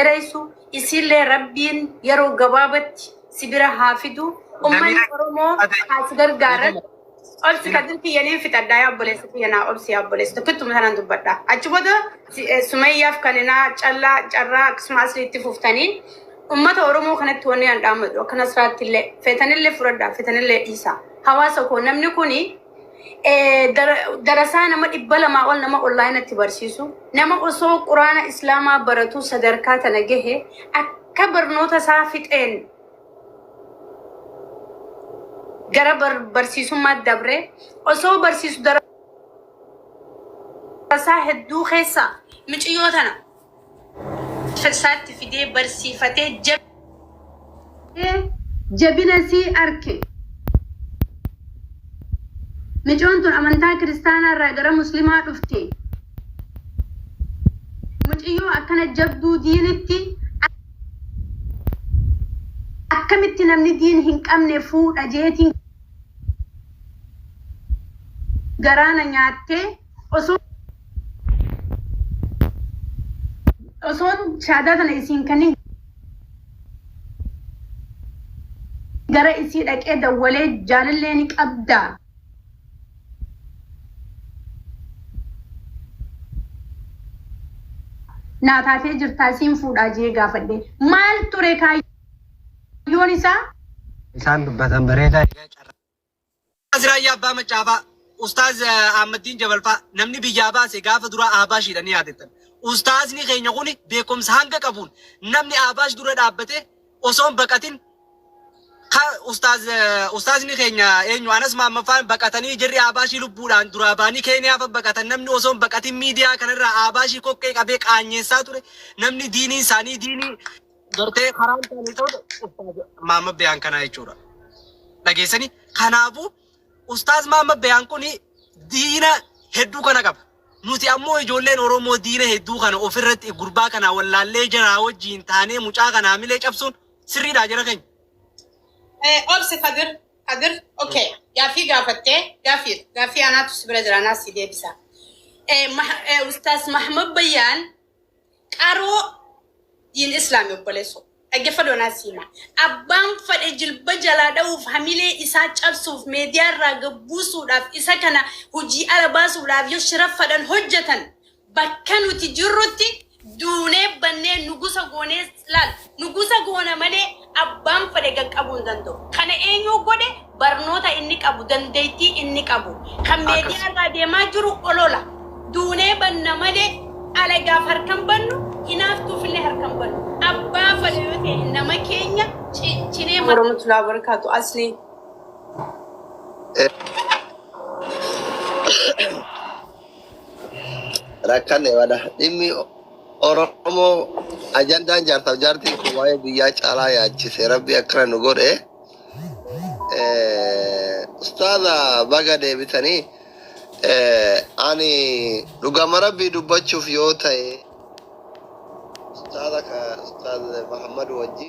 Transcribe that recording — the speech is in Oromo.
Dheereysu isiillee Rabbiin yeroo gabaabatti si bira haa fidu. Ummanni Namira Oromoo ate haa si gargaaran. Obsi Ina kadir kiyya niin fixadha yaa obboleessa kiyya naa obsi yaa obboleessa tokkittuma sanaan dubbadha. Achi booda Sumayyaaf kaninaa callaa carraa akkasuma asliitti fuftanii ummata Oromoo kanatti wanni an dhaammadhu akka Nasraatti illee feetanillee fudhadhaa feetanillee dhiisaa. Hawaasa koo namni kuni Darasaa nama 200 ol nama onlaayinatti barsiisu, nama osoo quraana islaamaa baratuu sadarkaa tana gahe akka barnoota isaa fixeen gara barsiisummaatti dabre osoo barsiisu darasaa hedduu keessaa miciyyoo tana isaatti fidee barsiifatee jabina isii arke. Micoon tun amantaa kiristaanaa irraa gara muslimaa dhufte. Muciyyoo akkana jabduu diinitti akkamitti namni diin hin qabne fuudha jeetiin garaa na nyaattee osoo Osoon shaadaa tana isiin kanin gara isii dhaqee dawwalee jaalallee ni qabdaa? Naa taatee jirtaa siin fuudhaa jee gaafadhe. Maal ture kaayyoon isaa? Isaan dubbatan bareedaa egaa carraa. Ustaaz Raayyaa Abbaa Maccaa faa, Ustaaz Ahmaddiin Jabal faa namni biyyaa baase gaafa duraa Ahbaashiidha ni yaadattan. Ustaazni keenya kuni beekumsa hanga qabuun namni Ahbaash dura dhaabbatee osoo hin baqatin ka Ustaaz Ustaazni keenya eenyu Anas Mahammad faan baqatanii jarri Ahbaashii lubbuudhaan duraa ba'anii Keeniyaa fa baqatan namni osoo hin baqatin miidiyaa kanarraa Ahbaashii kokkee qabee qaanyeessaa ture namni diiniin isaanii diinii gartee karaan isaanii ta'u Ustaaz Mahammad Beyaan kanaa jechuudha. Dhageessanii kanaafuu Ustaaz Mahammad Beyaan kun diina hedduu kana qaba. Nuti ammoo ijoolleen Oromoo diina hedduu kana ofirratti gurbaa kana wallaallee jaraa wajjiin taanee mucaa kana hamilee cabsuun sirriidhaa jara keenya. Obsi Kadir, Kadir, okay. Gaaffii gaafattee, gaaffii, gaaffii anaatu si bira jira, anaas si deebisa. Ustaaz Mahammad Bayyaan Qaroo diin islaami obboleesso dhaggeffadhu anaa sii hima abbaan fadhe jilba jalaa dha'uuf hamilee isaa cabsuuf meediyaa irraa gad buusuudhaaf isa kana hojii ala baasuudhaaf yoo shira fadhan hojjetan bakka nuti jirrutti duunee bannee nugusa goonee laal nugusa goona malee abbaan fadhe gad qabuu hin danda'u kana eenyuu godhe barnoota inni qabu dandeettii inni qabu kan Akkas. meediyaa irraa deemaa jiru olola Duunee banna malee alagaaf harka hin bannu, hinaaftuufillee harka hin bannu. Abbaa fadhe yoo ta'e nama keenya cichinee warahmatullahi wabarakatuh Asli. Rakkanne bada. Dhimmi Oromoo ajandaan jaarsaaf jaartiin kun waa'ee biyyaa caalaa yaachise. Rabbi akkana nu godhe. Ustaaza baga deebitanii. Ani dhugama rabbii dubbachuuf yoo ta'e ustaaza ka ustaaz Muhammad wajjin.